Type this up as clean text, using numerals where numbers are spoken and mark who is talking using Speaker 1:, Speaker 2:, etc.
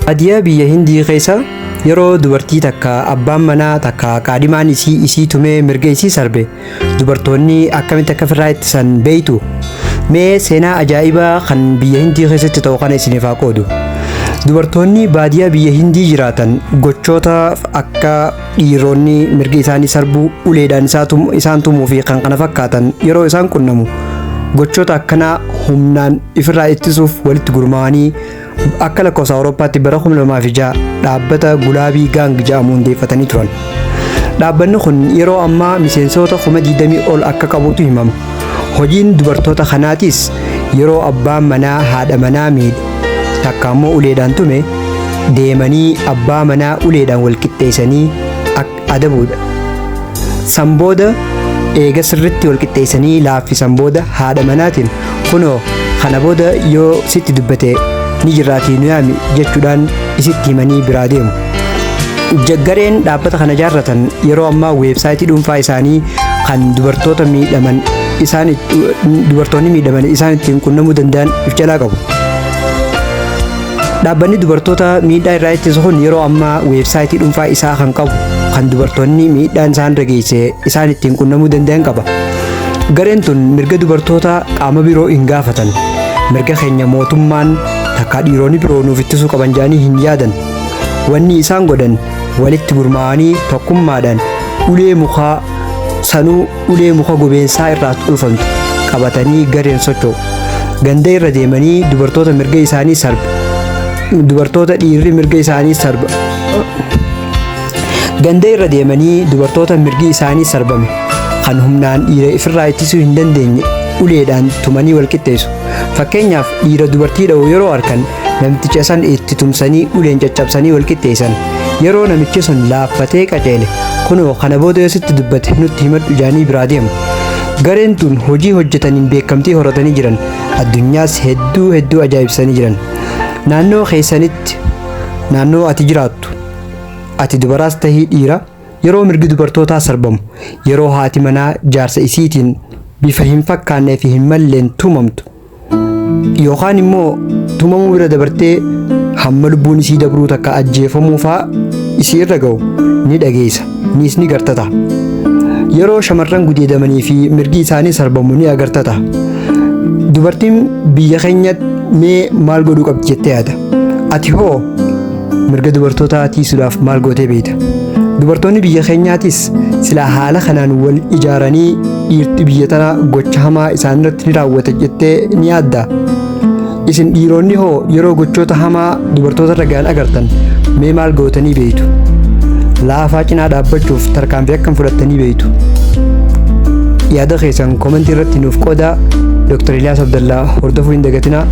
Speaker 1: Baadiyyaa biyya Hindii keessa yeroo dubartii takka abbaan manaa takka qaadhimaan isii isii tumee mirga isii sarbe, dubartoonni akkamitti akka ofirraa ittisan beeytu? Mee seenaa ajaa'ibaa kan biyya Hindii keessatti ta'u kana isiniif haa qoodu. Dubartoonni baadiyyaa biyya Hindii jiraatan gochoota akka dhiironni mirga isaanii sarbuu, uleedhaan isaan tumuu fi kan kana fakkaatan yeroo isaan qunnamu, gochoota akkanaa humnaan ifirraa ittisuuf walitti gurmaa'anii akka lakkoofsa Awurooppaatti bara 2006 dhaabbata Gulaabii Gaang jedhamu hundeeffatanii turan. Dhaabbanni kun yeroo ammaa miseensota 20,000 ol akka qabutu himama. Hojiin dubartoota kanaatis yeroo abbaan manaa haadha manaa miidhe, takka ammoo uleedhaan tume, deemanii abbaa manaa uleedhaan wal qixxeessanii adabuudha. San booda, eega sirritti wal qixxeessanii laaffisan booda, haadha manaatiin "Kunoo, kana booda yoo sitti dubbate ni jirraatii nu yaami" jechuudhaan isitti himanii biraa deemu. Gareen dhaabbata kana jaarratan yeroo ammaa weebsaayitii dhuunfaa isaanii kan dubartoota miidhaman isaan dubartoonni miidhaman isaan ittiin qunnamuu danda'an if jalaa qabu. Dhaabbanni dubartoota miidhaa irraa ittisu kun yeroo ammaa weebsaayitii dhuunfaa isaa kan qabu, kan dubartoonni miidhaan isaan irra geesse isaan ittiin qunnamuu danda'an qaba. Gareen tun mirga dubartoota qaama biroo hin gaafatan. Mirga keenya mootummaan takka dhiironni biroo nuuf ittisuu qaban jedhanii hin yaadan. Wanni isaan godhan, walitti gurmaa'anii tokkummaadhaan ulee mukaa, sanuu ulee muka gobeensaa irraa tolfamtu qabatanii gareen socho'u. Ganda irra deemanii dubartoota mirga isaanii sarba. Dubartoota dhiirri mirga isaanii sarba. Ganda irra deemanii dubartoota mirgi isaanii sarbame, kan humnaan dhiira ifirraa ittisuu hin dandeenye, uleedhaan tumanii wal qixxeessu. Fakkeenyaaf, dhiira dubartii dha'u yeroo arkan namticha san itti tumsanii uleen caccabsanii wal qixxeessan. Yeroo namichi sun laaffatee qaceele, "Kunoo, kana booda yoo sitti dubbate nutti himadhu" jaanii biraa deemu. Gareen tun hojii hojjetaniin beekamtii horatanii jiran. Addunyaas hedduu hedduu ajaa'ibsanii jiran. Naannoo keessanitti, naannoo ati jiraattu, ati dubaraas tahii dhiira, yeroo mirgi dubartootaa sarbamu, yeroo haati manaa jaarsa isiitiin bifa hin fakkaannee fi hin malleen tumamtu, yookaan immoo tumamuu bira dabartee hamma lubbuun isii dabruu takka ajjeefamuu faa isii irra ga'u ni dhageessa, niis ni gartata. Yeroo shamarran gudeedamanii fi mirgi isaanii sarbamu ni agartata. Dubartiin biyya keenyatti mee maal godhuu qabdi jettee yaada? Ati hoo mirga dubartootaa tiisuudhaaf maal gootee beekta? Dubartoonni biyya keenyaatis silaa haala kanaan wal ijaaranii dhiirti biyya tanaa gocha hamaa isaanirratti ni raawwata jettee ni yaadda? Isin dhiironni hoo yeroo gochoota hamaa dubartoota irra ga'an agartan mee maal gootanii beektu? Laafaa cinaa dhaabbachuuf tarkaanfii akkam fudhattanii beektu? Yaada keessan komentii irratti nuuf qoodaa. Dr. Eliyaas Abdallaa hordofuu hin dagatinaa.